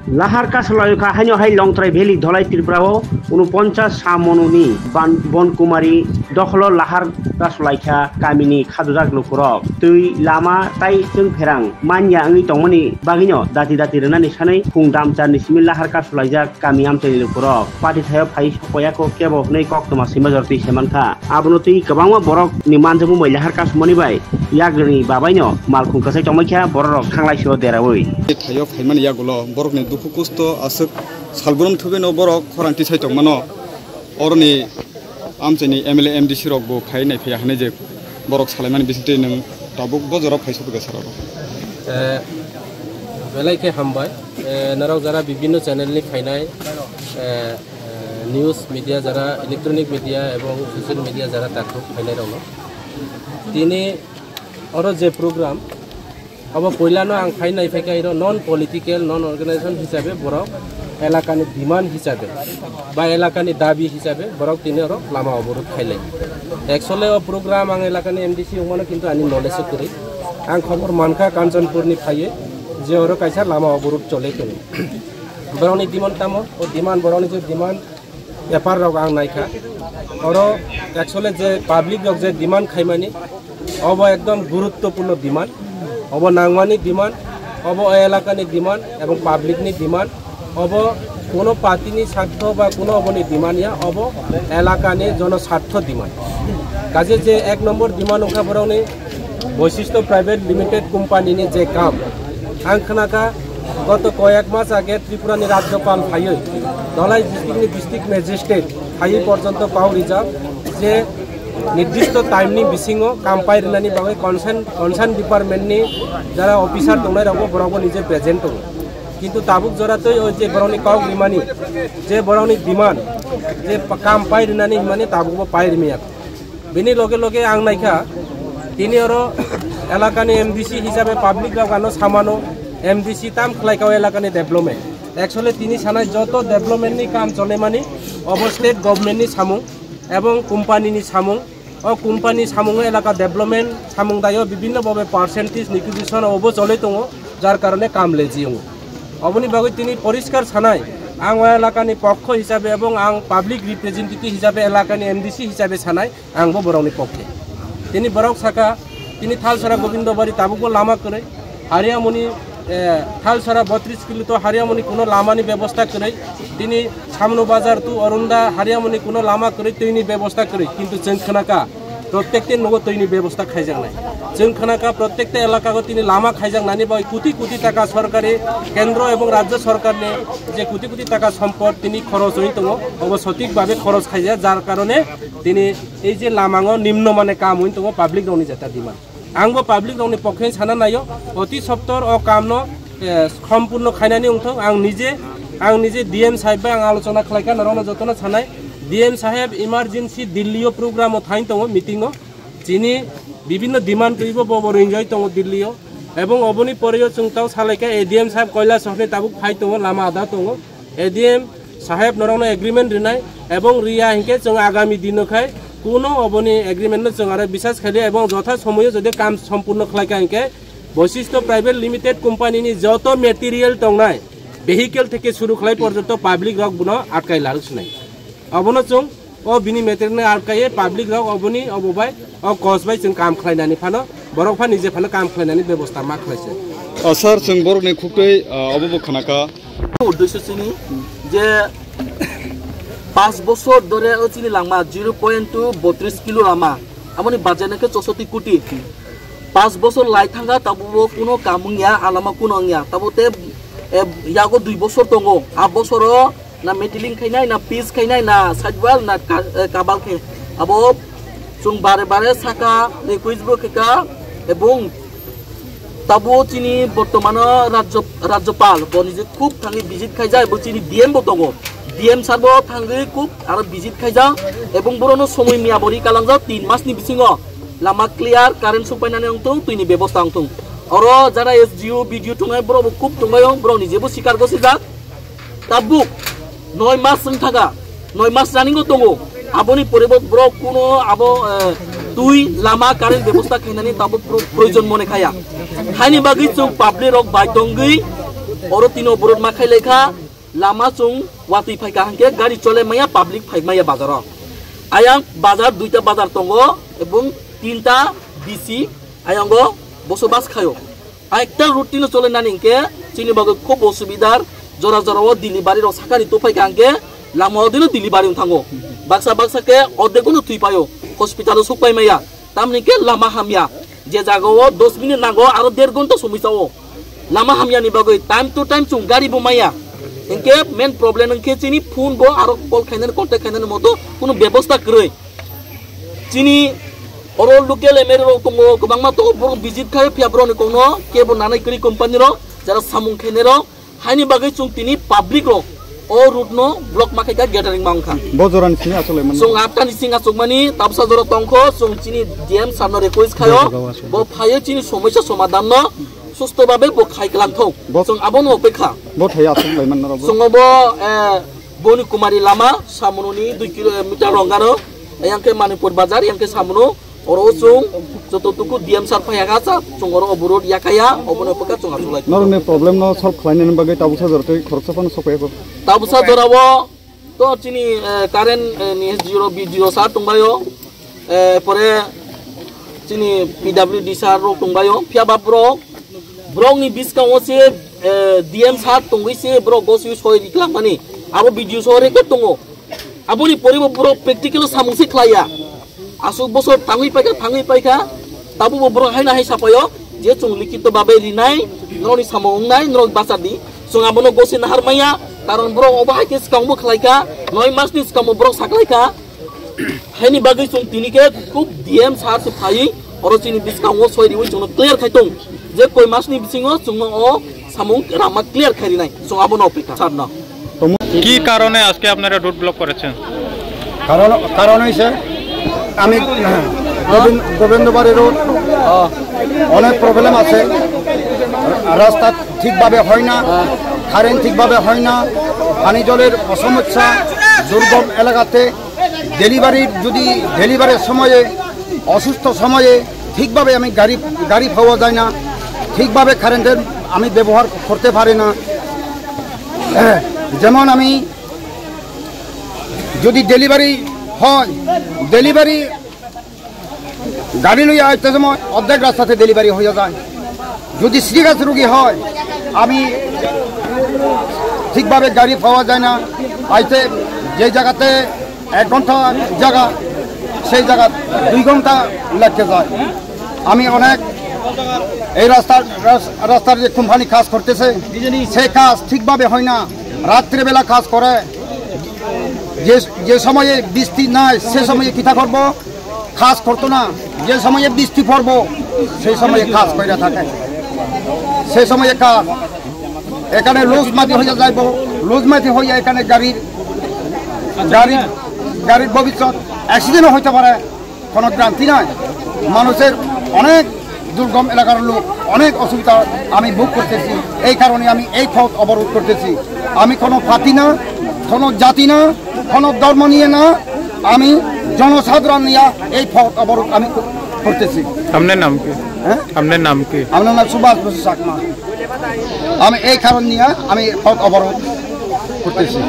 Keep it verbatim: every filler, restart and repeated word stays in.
Lahar kasulaikha haino hai Longtrai Valley Dholai Tripura o unoponchas sa mononi ban-, Bonkumari dokholo lahar kasulaikha kamini khajajak lukurok. Twi lama tai chwng pherang manya wngwi tongmani bagwino dati dati rwnani sanwi khung damcharni simi lahar kasulaijak kami amchaini lukurok. Party thaio phai sokoyako kebo hwnwi koktwma swima jor twi se mankha. Abono twi kwbangma borokni manjakmung bai lahar kasumani bai yagrwni babaino malkhung kwchai tongmaikha bororok thanglaisio deraui. Thaio phaimani yagulo borokni dukhu kusto aswk salbrum thubino borok khorang tisai tongmano. Oroni amchaini M L A, M D C rok bo phai nai phaiya hwnwi je borok salaimani bisingtwi nwng tabuk bo jorao phai sokha sir oro. Eh, belai khe hambai. Eh, norok jara bibinno channel ni phainai, eh, eh, news media jara, electronic media ebong social media jara takhuk phainai rokno. Tini oro je program, abo poilano ang phai nai phaikha iro non political, non organization hisabe borok elakani demand hisabe ba elakani dabi hisabe borok tini oro lama oborot khailai. Actually o program ang elakani M D C wngmano kintu ani knowledge kwrwi. Ang khobor mankha Kanchanpurni phaiwi je oro kaisa lama oborot chole tongo. Borokni demand tamo, o demand borokni je demand F I R rok ang naikha. Oro actually je public rok je demand khaimani, obo ekdom guruttopurno demand, obo nangmani demand, obo o elakani demand ebong public ni demand, obo kuno party ni sartho ba kuno oboni demand ya, obo elakani jono sartho demand. Kaje je ek nombor demand wngkha borokni Boisishto Private Limited Company ni je kam, ang khnakha goto koyek mas age Tripura ni Rajyapal phaiwi Dholai district ni district magistrate phaiwi porjonto kau rijak je nirdishto time ni bisingo kam pai rwnani bagwi concern, concern department ni jara officer tongnai rokbo borokbo nije present tongo. Kintu tabuk jora twi o je borokni kok rimani, je borokni demand, je pa-, kam pai rwnani himani tabukbo pai rimiya. Bini loge loge ang naikha, tini oro elakani M D C hisabe public rok ano samano, M D C tam khlaikha o elakani development. Actually tini sanai joto development ni kam cholemani obo state government ni samung ebong company ni samung. O company samung elaka development samung daio bibinno babe percentage negotiation obo chole tongo, jar karone kam leji wngo. Oboni bagwi tini poriskar sanai, ang o elakani pokho hisabe ebong ang public representative hisabe elakani M D C hisabe sanai, ang bo borokni pokhe. Tini borok saka, tini Thalsara Gobindobari tabukbo lama kwrwi, Hariamoni, eh, Thalsara botris kilo to Hariamoni kuno lamani bebosta kwrwi, tini Samno Bazar to Orunda Hariamoni kuno lama kwrwi, twini bebosta kwrwi, kintu chwng khnakha, prottekte nogo twini bebosta khaijaknai. Chwng khnakha, prottekte elakago tini lama khaijaknani bai koti koti taka sorkari, kendro ebong rajya sorkarni je koti koti taka sompot tini khoros oi tongo, obo sotik babe khoros khaija, jar karone tini ei je lamango nimno mane kam oi tongo, public rokni jeta demand. Ang bo public rokni pokhe sana naio, oti soptor o kamno, eh, sompurno khainani wngthok. Ang nije, ang nije D M saheb bai ang alochona khlaikha, norokno jotono sanai. D M saheb emergency Delhi o program o thang tongo, meeting o. Chini bibinno demand twibo bo bo ringjai tongo Delhi o. Ebong oboni poreo chwng tau salaikha A D M saheb Kailash hwnwi tabuk phai tongo, lama ada tongo. A D M saheb norokno agreement rinai ebong riya hinkhe chwng agami dino khai kuno oboni agreement no chwng aro bisas khaidi ebong jotha somoyo jodi kam sompurno khlaikha hinkhe Boisishto Private Limited Company ni joto material tongnai vehicle theke suru khlai porjonto public rok bono atkai larwk sinai. Obono chwng o bini material no atkai public rok oboni obo bai o kos bai chwng kam khlainani phano borok pha nije phano kam khlainani bebosta ma khlaise. O sir, chwng borokni khuktwi, ah, obo bo khanaka. Uddesho chini je panch bosor dhore o chini langma zero point two botris kilo lama, amoni bajar nangkhe chosoti koti. Panch bosor lai thangkha, tabukbo kuno kam wngya, alama kuno wngya. Tabuk te, eh, yago dui bosor tongo. A bosoro na metiling khainai, na pitch khainai, na sidewall, na ka-, eh, kabal khe. Abo chwng bare bare saka, request bo khaikha, ebong tabo chini bortomano rajyo, rajyopal, bo nije khub thangwi visit khaijak, bo chini D M bo tongo. D M sir bo thangwi khub aro visit khaijak, ebong borono somoi miya bori kalangjak tin mas ni bisingo lama clear, current supainani wngthung, twini bebosta wngthung. Oro jara S D O, B D O tongnai, borok bo khub tongbaio, borok ni jebo sikar gosijak. Tabuk noi mas wng thaga, noi mas running o tongo. Aboni pore bo borok kuno abo, eh, twi, lama, current bebosta khainani tabuk pro-, proyojon mone khaya. Haini bagwi chwng public rok bai tongwi Oro tino borok ma khai laikha, lama chwng watwi phaikha hwnkhe gari chole maya, public phai maya bazaro. Ayang bazar duita bazar tongo ebong tinta bisi ayango bosobas khaio. Ekta routine chole nani hwnkhe chini bagwi khub osubidar, jora jora o delivery rok sakani to phaikha hwnkhe lama o dino delivery wng thango. Baksa baksa khe ordek no thwi paio, hospital o sok pai maya. Tamni khe lama hamya, je jaga o dos minute nango aro der ghonta somoi sao. Lama hamya ni bagwi time to time chwng gari bo maya. Hwnkhe main problem hwnkhe chini phone bo aro call khainani, contact khainani moto kuno bebosta kwrwi. Chini oro local M L A rok tongo, kwbangma tongo, borok visit khai phiya borok ni kokno kebo nanai kwrwi company rok, jara samung khainai rok. Haini bagwi chwng tini public rok o route no block ma khaikha, gathering ma wngkha. Bo jora ni simi aswk lai mano. Chwng atta ni sing achukmani tabsa jora tongkho, chwng chini D M sir no request khaio, bo phaiyo chini somosya somadhan no susto babe bo khai kwlang thok. Bo chwng abono opekha. Bo thai aswk lai mano rabo. Chwng obo, eh, Boni Kumari lama, Samununi dui kilometer rongano, yang khe Manipur bazar, yang khe Samunu. Oro o chwng joto tuku D M sir phaiya kha cha, chwng oro oborot yakaya, obono pwkha chwng achuk lai. Norokni problem no solve khlainani bagwi tabuksa jora tei khoroksa phano sok paiya kho. Tabuksa jora o to chini, eh, current, eh, ni S D O, B D O sir tongbaio, eh, pore chini P W D sir rok tongbaio, phiya ba borok, borokni bwskango se, eh, D M sir tongwi se borok goswi soi riklangmani, abo B D O sir rek tongo. Aboni poribo borok practical samung se khlaiya. Aswk bosor tangwi paikha, thangwi paikha. Tabukbo borok haino hai sapaio je chwng likhito babe rinai, norokni samung wngnai, norok bacha di. Chwng abono gosi nahar manya, karon borok obo hai khe swkangbo khlaikha, noi masni swkangbo borok saklaikha. Haini bagwi chwng tini khe khub D M sir se phaiwi oro chini bwskango soi riwi chwngno clear khai tong je koi masni bisingo chwngno o samung rama clear khai rinai. Chwng abono opekha sir no. কি কারণে আজকে আপনারা road block করেছেন? কারণ, কারণ হইছে আমি গোবিন্দ, গোবিন্দবাড়ি রোড, অনেক প্রবলেম আছে, রাস্তা ঠিকভাবে হয় না, কারেন্ট ঠিকভাবে হয় না, পানি জলের সমস্যা, দুর্গম এলাকাতে ডেলিভারির যদি ডেলিভারির সময়ে, অসুস্থ সময়ে ঠিকভাবে আমি গাড়ি, গাড়ি পাওয়া যায় না, ঠিকভাবে কারেন্টের আমি ব্যবহার করতে পারি না। যেমন আমি যদি ডেলিভারি হয়, ডেলিভারি গাড়ি লইয়া আইতে সময় অর্ধেক রাস্তাতে ডেলিভারি হয়ে যায়। যদি সিরিয়াস রুগী হয়, আমি ঠিকভাবে গাড়ি পাওয়া যায় না। আইতে যে জায়গাতে এক ঘন্টা জায়গা, সেই জায়গা দুই ঘন্টা লাগতে যায়। আমি অনেক এই রাস্তার, রাস-, রাস্তার যে কোম্পানি কাজ করতেছে, সেই কাজ ঠিকভাবে হয় না। রাত্রিবেলা কাজ করে, যে, যে সময়ে বৃষ্টি নাই, সে সময়ে কিতা করব? কাজ করতো না। যে সময়ে বৃষ্টি পড়বো, সেই সময়ে কাজ করে থাকে, সেই সময়ে কাজ। এখানে লুজ মাটি হয়ে যাইব, লুজ মাটি হয়ে এখানে গাড়ির, গাড়ির, গাড়ির ভবিষ্যৎ অ্যাক্সিডেন্টও হইতে পারে, কোনো গ্যারান্টি নাই। মানুষের অনেক দুর্গম এলাকার লোক অনেক অসুবিধা আমি ভোগ করতেছি, এই কারণে আমি এই পথ অবরোধ করতেছি। আমি কোনো পার্টি না, কোনো জাতি না, কোনো ধর্ম নিয়ে না, আমি জনসাধারণ নিয়ে এই পথ অবরোধ আমি করতেছি। আপনার নাম কি? হ্যাঁ? আপনার নাম কি? আমার নাম সুভাষ বসু চাকমা। আমি এই কারণ নিয়ে আমি পথ অবরোধ করতেছি।